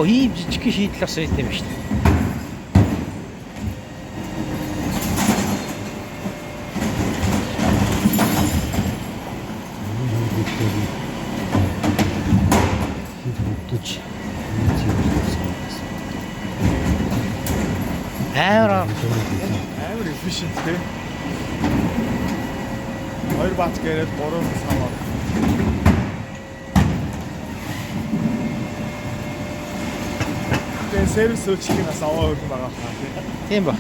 Оо, ийм жижиг шийдэл бас байт юм шүү дээ. Хэд хөвдөж цэвэрлсэн гэсэн. Амар Амар efficient те. Хоёр бац гэрээд гурван саваар. Тэгээ сервис үйлчлэгийг бас аваа өгөх байгаа хаа тий. Тийм ба.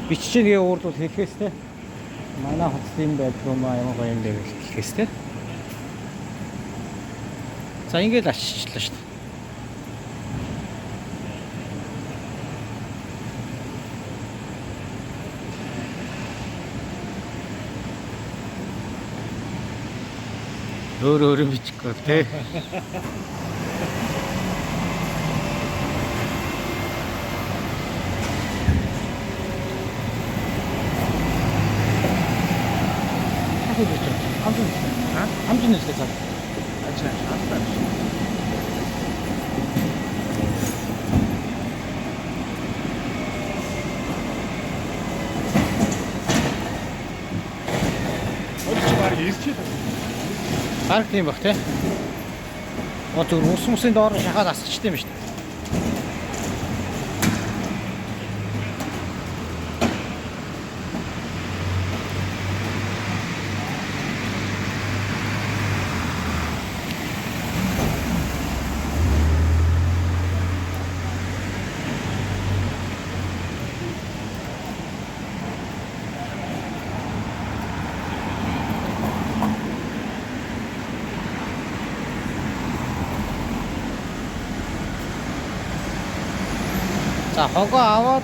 Биччихэгээ уурдвал хэлэхээс те. Манай хотод юм байдгүй маа, ямар гоё юм бэ гэж хэлэхээс те. За, ингээд аччихлаа шүү дээ. Өөр өөр юм бичихгүй те. Хамт нэслээ цаа. Ачаа хатаа. Хоёр чи баг ирчээ. Парк тийм бах те. Оо, зөв ус мусын доор нь шахаад асчтай юм шүү дээ. За, хогоо аваад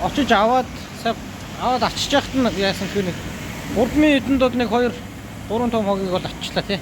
очиж аваад сая аваад ачиж яхад нь яасан гэхээр нэг 3 минутанд бол нэг 2 3 том хогийг бол аччлаа тий.